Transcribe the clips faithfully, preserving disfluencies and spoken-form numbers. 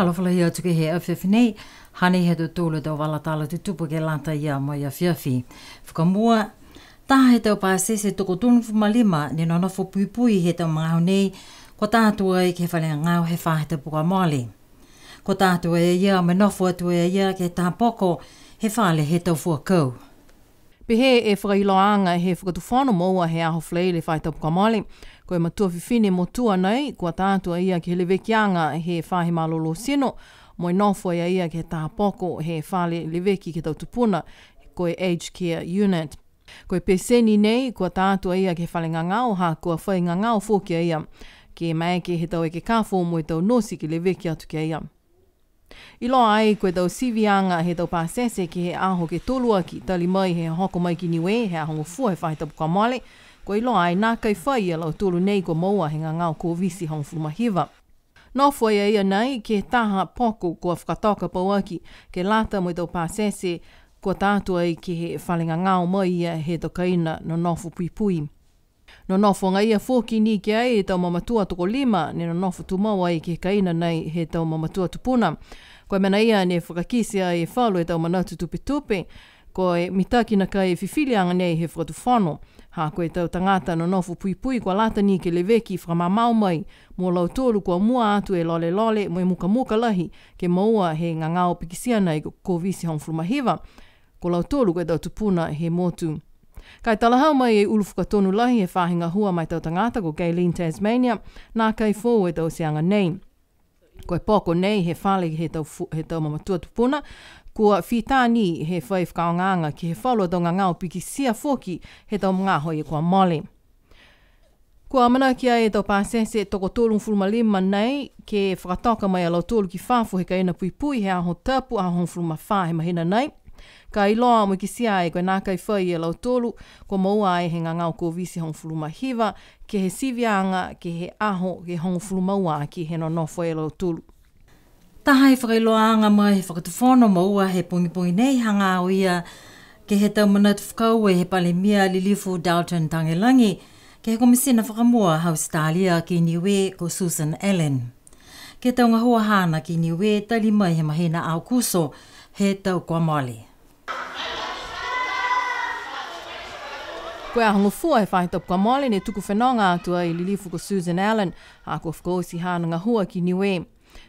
Alofa lahi atu ke he afiafi nei, hanei e tau tolu tau vala tala tutupu ke lata ia mo e afiafi. Fakamua, taha he tau pasese tokotolugofulu ma lima ne nonofo puipui he tau magaaho nei, kua tā atu ai ke he fale gagao he faahi tapu kua mole. Kua tā atu ai a ia mo e nofo atu ai a ia ke he taha poko he fale he tau fuakau. Pehē e fakailoaaga he Fakatufono moua he aho Falaile faahi tapu kua mole, ko e matua fifine motua nei, kua tā atu a ia ke he levekiaga he faahi malolō tino, mo e nofo ai a ia ke he taha poko he fale leveki ke he tau tupuna, ko e Aged Care Unit. Ko e peseni nei, kua tā atu a ia ke he fale gagao, ha kua fai gagao foki a ia ke maeke he tau ekekafo mo e tau nosi ke leveki atu ki a ia. Iloa ai ko e tau siviaga he tau pasese ke he aho ke tolu aki, tali mai he hoko mai ki Niue he aho Gofua he faahi tapu kua mole, kua iloa ai nākai fai a lautolu nei kua moua he gagao Koviti hogofulu ma hiva. Nofo ai a ia nei ke he taha poko kua fakatoka pauaki ke lata mo e tau pasese kua tā atu ai ke he fale gagao mai ia he tau kaina nonofo puipui. Nonofo agaia foki ni ki ai e tau mamatua tokolima, ne nonofo tumau ai ke he kaina nei he tau mamatua tupuna. Ko e mena ia ne fakakite ai e falu e tau manatu tupetupe, ko e mitaki nakai e fifiliaga nei he Fakatufono. Ha ko e tau tagata nonofo puipui kua lata ni ke leveki fakamamao mai, mo lautolu kua mua atu e lolelole mo e mukamuka lahi ke moua he gagao pikitia nei ko Koviti hogofulu ma hiva. Ko lautolu ko e tau tupuna he motu. Ka e talahau mai e ulu fakatonu lahi he faahi gahua ma e tau tagata ko Gaylene Tasmania, nākai foou e tauteaga nei. Ko e poko nei he fale he tau fu-, he tau mamatua tupuna, kua fita ni he fai fakaaogaaga ke he falu a tau gagao pikitia foki he tau magaaho ia kua mole. Kua amanaki ai e tau pasese tokotolugofulu ma lima nei ke fakatoka mai a lautolu ki fafo he kaina puipui he aho Tapu, aho hogofulu ma fā he mahina nei. Ka iloa mo e kitia ai ko e nākai fai a lautolu kua moua ai he gagao Koviti hogofulu ma hiva ke he siviaga ke he aho ke hogofulu ma ua aki he nonofo a lautolu. Taha e fakailoaaga mai he Fakatufono moua he pogipogi nei hagaao ia ke he tau manatu fakaaue he Palemia Lilifu Dalton Tagelagi, ke he Komisina Fakamua ha Ausetalia ki Niue ko Susan Allen. Ke he tau gahua haana ki Niue tali mai he mahina Aokuso he tau kua mole. Ko e aho Gofua he faahi tapu kua mole ne tuku fenoga atu ai Lilifu ko Susan Allen, ha kua fakaoti haana gahua ki Niue.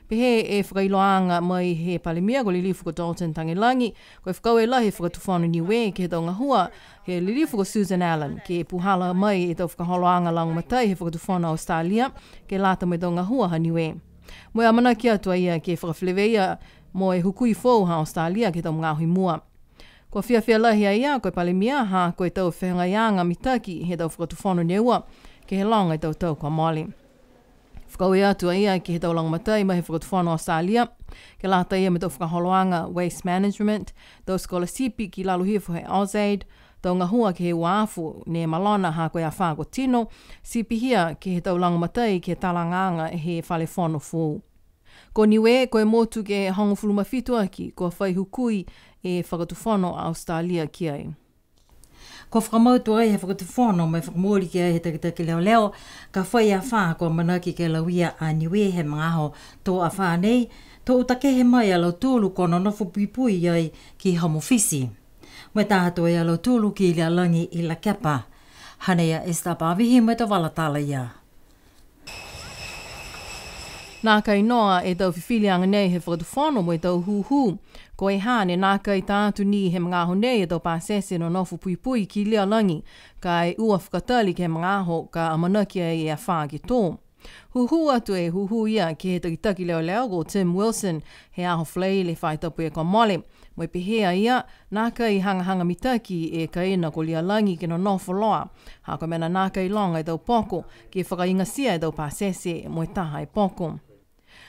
Pehē e fakailoaaga mai he Palemia ko Lilifu ko Dalton Tagelagi, ko e fakaaue lahi he Fakatufono Niue ke he tau gahua he Lilifu ko Susan Allen, ke puhala mai e tau fakaholoaga lagomatai he Fakatufono Ausetalia, ke lata mo e tau gahua ha Niue. Mo e amanaki atu a ia ke fakafeleveia mo e hukui foou ha Ausetalia ke he tau magaaho i mua. Kua fiafia lahi a ia, ko e Palemia, ha ko e tau fehagaiaga mitaki he tau fakatufono ne ua, ke he loga e tau tau kua mole. Fakaaue atu a ia ke he tau lagomatai mai he Fakatufono Ausetalia, ke lata ia mo e tau fakaholoaga waste management, tau scholarship ki lalo hifo he Ausaid, tau gahua ke he uafu ne malona ha ko e afā ko Tino, ti pihia ke he tau lagomatai ke he talagaaga he fale fono foou. Ko Niue, ko e motu ke hogofulu ma fitu aki, kua fai hukui e Fakatufono Ausetalia ki ai. Kua fakamau tuai he Fakatufono mo e fakamooli ki ai he takitaki leoleo, ka fai afā kua amanaki ke lauia a Niue he magaaho tō afā nei, to utakehe mai a lautolu kua nonofo puipui ai ki Home Office. Mo e tā atu ai a lautolu ki Lialagi i Lakepa. Hanei a Esther Pavihi mo e tau vala tala ia. Nākai noa e tau fifiliaga nei he Fakatufono mo e tau hūhū. Ko e hane nākai tā atu ni he magaaho nei e tau pasese nonofo puipui ki Lialagi, ka e ua fakatali ke he magaaho ka amanaki ai e afā ke tō. Hūhū atu e hūhū ia ke he takitaki leoleo ko Tim Wilson he aho Falaile faahi tapu kua mole. Mo e pehē a ia, nākai hagahaga mitaki e kaina ko Lialagi ke nonofo loa. Ha ko e mena nākai loga e tau poko, ke fakaigatia e tau pasese mo e taha e poko.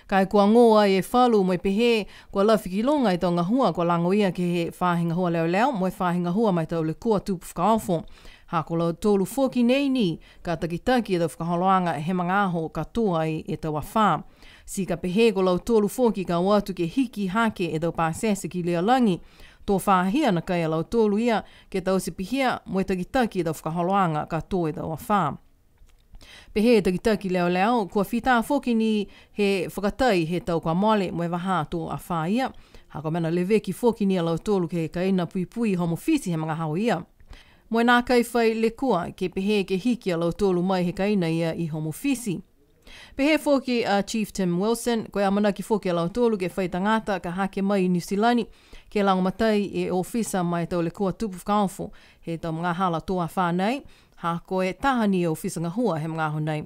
Ka e kua gō ai e falu mo e pehē, kua lafi ki luga e tau gahua kua lago ia ke he faahi gahua leoleo, mo e faahi gahua ma e tau lekua tupu fakaofo. Ha ko lautolu foki nei ni, ka takitaki e tau fakaholoaga he magaaho ka tō ai e tau afā. Ti ka pehē ko lautolu foki ka o atu ke hiki hake e tau pasese ki Lialagi, to fahia nakai a lautolu ia ke taute pihia mo e takitaki e tau fakaholoaga ka tō e tau afā. Pehē e takitaki leoleo, kua fita foki ni he fakatai he tau kua mole mo e vahā tō afā ia. Ha ko e mena leveki foki ni a lautolu ke he kaina puipui Home Office he magaaho ia. Mo e nākai fai lekua ke pehē ke hiki a lautolu mai he kaina ia i Home Office. Pehē foki a Chief Tim Wilson, ko e amanaki foki a lautolu ke fai tagata ka hake mai i Niu Silani, ke lagomatai e ofisa ma e tau lekua tupu fakaofo he tau magahala tō afā nei, ha ko e taha ni e ofisa gahua he magaaho nei.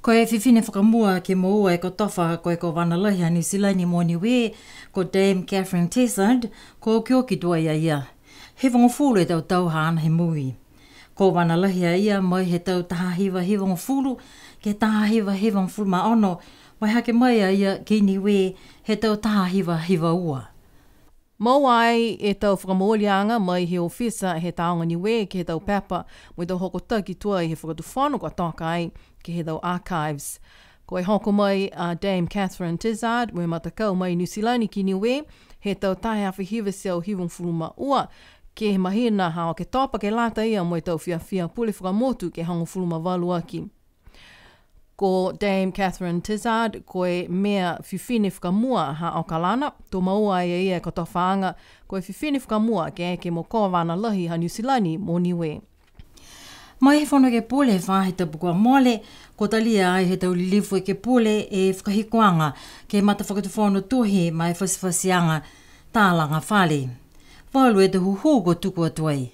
Ko e fifine fakamua ke moua e kotofa ko e Kovana Lahi ha Niu Silani mo Niue, ko Dame Catherine Tizard, kua okioki tuai a ia. Hivagofulu e tau tau haana he moui. Kovana Lahi a ia mai he tau taha hiva hivagofulu ke taha hiva hivagofulu ma ono, mo e hake mai a ia ki Niue he tau taha hiva hiva ua. Moua ai e tau fakamooliaga mai he ofisa he Tāoga Niue ke he tau pepa mo e tau hokotaki tuai he fakatufono kua toka ai ke he tau archives. Ko e hoko mai a Dame Catherine Tizard mo e matakau mai Niu Silani ki Niue he tau taha e afe hiva e teau hivagofulu ma ua, ke he mahina ha Oketopa ke lata ia mo e tau fiafia pule fakamotu ke hogofulu ma valu aki. Ko Dame Catherine Tizard, ko e mea fifine fakamua ha Okalana, to moua ai e ia e kotofaaga, ko e fifine fakamua ke eke mo Kovana Lahi ha Niu Silani mo Niue. Mai he Fono Ekepule he faahi tapu kua mole, kua talia ai he tau lilifu ekepule e fakahikuaga ke he matafakatufono tohi ma e fasifasiaga talaga fale. Valu e tau hūhū kua tuku atu ai.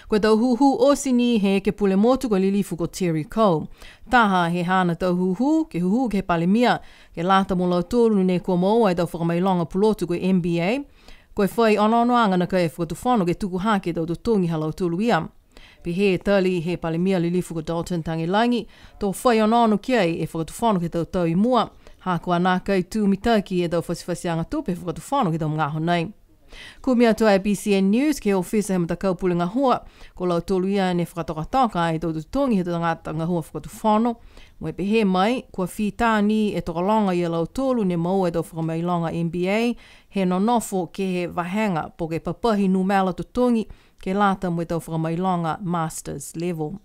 Ko e tau hūhū oti ni he ekepule motu ko e lilifu ko Terry Coe. Taha he haana tau hūhū, ke hūhū ke he Palemia, ke lata mo lautolu ne kua moua e tau fakamailoga pulotu ko e M B A. Ko e fai onoonoaga nakai e Fakatufono ke tuku hake e tau totogi ha lautolu ia. Pehē e tali he Palemia lilifu ko Dalton Tagelagi, to fai onoono ki ai e Fakatufono ke he tau tau i mua, ha kua nākai tū mitaki e tau fasifasiaga tupe he Fakatufono ke he tau magaaho nei. Kumi atu a e B C N News ke he ofisa he matakau pule gahua, ko lautolu ia ne fakatokatoka ai e tau totogi he tau tagata gahua fakatufono. Mo e pehē mai, kua fita ni e tokologa ia lautolu ne moua e tau fakamailoga M B A, he nonofo ke he vahega po ke papahi numela totogi, ke lata mo e tau fakamailoga masters level.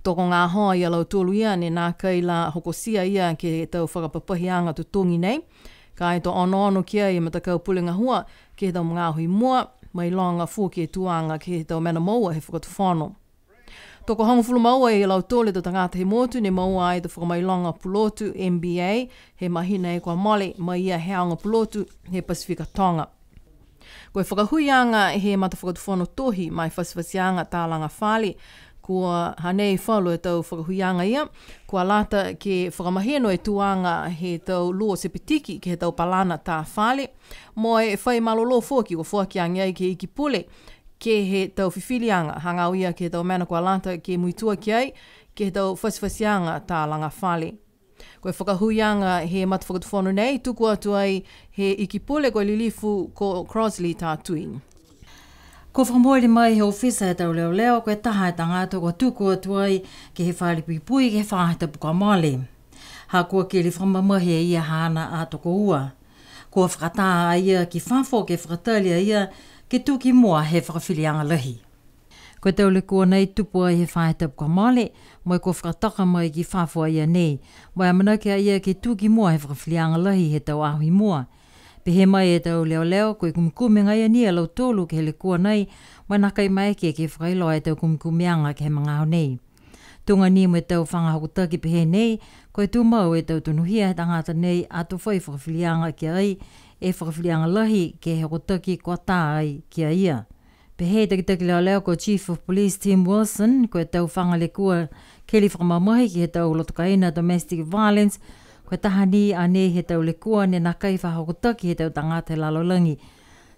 Tokogahoa ia lautolu ia ne nākai la hokotia ia ke he tau fakapapahiaga totogi nei. Ka e to onoono ki ai e matakau pule gahua ke he tau magaaho i mua, mailoga foki e tuaga ke he tau mena moua he fakatufono. Tokohogofulu ma ua ia lautolu e tau tagata he motu ne moua ai e tau fakamailoga pulotu M B A he mahina e kua mole, mai ia he aoga pulotu he Pasifika Toga. Ko e fakahuiaga he matafakatufono tohi ma e fasifasiaga talaga fale, kua hanei falu e tau fakahuiaga ia, kua lata ke fakamahino e tuaga he tau luo sepitiki ke he tau palana tā fale, mo e fai malolō foki kua foaki age ai ke he Iki Pule, ke he tau fifiliaga, hagaao ia ke he tau mena kua lata ke muitua ki ai, ke he tau fasifasiaga talaga fale. Ko e fakahuiaga he matafakatufono nei, tuku atu ai he Iki Pule ko e lilifu ko Crossley Tatui. Kua fakamooli mai he ofisa he tau leoleo, ko e taha e tagata kua tuku atu ai ke he fale puipui ke he faahi tapu kua mole. Ha kua keli fakamamahi e ia haana a tokoua. Kua fakatā a ia ki fafo ke fakatali a ia ke tū ki mua he fakafiliaga lahi. Ko e tau lekua nei tupu ai he faahi tapu kua mole, mo e kua fakatoka mai ki fafo a ia nei, mo e amanaki a ia ke tū ki mua he fakafiliaga lahi he tau aho i mua. Pehē mai e tau leoleo, ko e kumikumi agaia ni a lautolu ke he lekua nei, mo e nākai maeke ke fakailoa e tau kumikumiaga ke he magaaho nei. Tuga ni mo e tau faga hokotaki pehē nei, ko e tumau e tau tonuhia he tagata nei ato fai fakafiliaga ki ai e fakafiliaga lahi ke he hokotaki kua tā ai ki a ia. Pehē e takitaki leoleo ko Chief of Police Tim Wilson, ko e tau faga lekua keli fakamamahi ke he tau loto kaina domestic violence, ko e taha ni a nei he tau lekua ne nākai fahokotaki he tau tagata he lalolagi.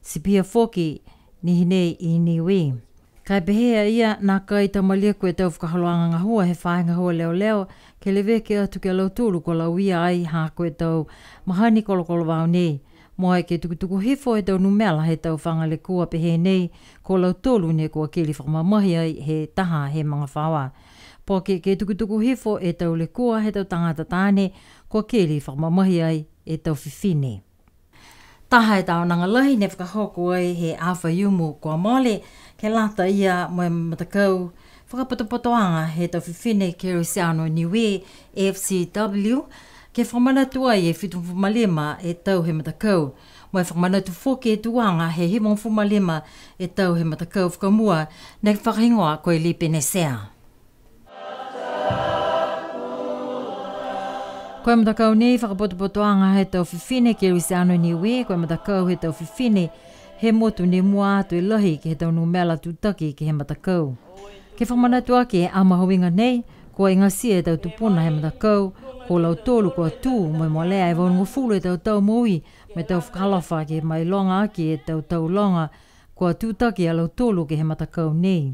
Ti pihia foki ni hinei i Niue. Ka e pehē a ia, nākai tamaliku e tau fakaholoaga gahua he faahi gahua leoleo, ke leveki atu ki a lautolu kua lauia ai ha ko e tau mahani kolokolovao nei. Mo e ke tukutuku hifo e tau numela he tau faga lekua pehē nei, ko lautolu ne kua keli fakamamahi ai he taha he magafaoa. Po ke ke tukutuku hifo e tau lekua he tau tagata taane, kua keli fakamamahi ai e tau fifine. Taha e taonaga lahi ne fakahoko ai he aho Faiumu kua mole, ke lata ia mo e matakau Fakapotopotoaga he tau fifine Kerisiano Niue, F C W, ke fakamanatu ai e fitugofulu ma lima e tau he matakau. Mo e fakamanatu foki e tuaga he hivagofulu ma lima e tau he matakau fakamua, ne fakahigoa ko e Lipenesea. Ko e matakau nei fakapotopotoaga he tau fifine Kerisiano Niue, ko e matakau he tau fifine he motu ne mua atu e lahi ke he tau numela tutaki ke he matakau. Ke fakamanatu aki e mahuiga nei, kua igatia e tau tupuna he matakau, ko lautolu kua tū mo e molea e valugofulu e tau tau moui, mo e tau fakaalofa ke mailoga aki e tau tau loga, kua tutaki a lautolu ke he matakau nei.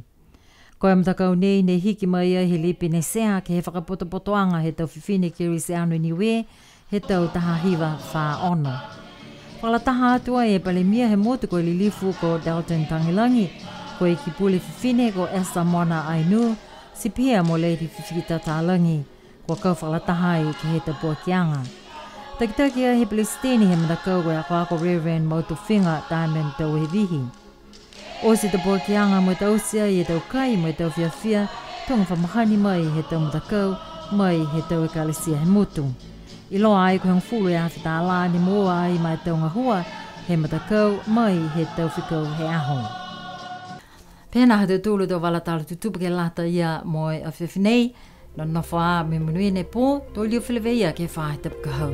Ko e matakau nei ne hiki mai ai he Lipenesea ke he fakapotopotoaga he tau fifine Kerisiano Niue, he tau taha hiva fā ono. Fakalataha atu ai e Palemia he motu ko e Lilifu ko Dalton Tagelagi, ko e Ikipule Fifine ko Esther Mona Ainuu, ti pihia mo Lady Fifita Talagi, kua kau fakalataha ai ke he tapuakiaga. Takitaki ai he Pelesiteni he matakau ko e akoako Reverend Mautofiga Diamond Tauevihi. Oti e tapuakiaga mo e taute ai e tau kai mo e tau fiafia, tuga fakamahani mai he tau matakau, mai he tau ekalesia he motu. Iloa ai ko e hogofulu e afe tālā ne moua ai ma e tau gahua he matakau, mai he tau fekau he aho. Pehē nā ha tautolu tau vala tala tutupu ke lata ia mo e afiafi nei, nonofo ā mo e monuina e pō, to liu feleveia ke he faahi tapu ka hau.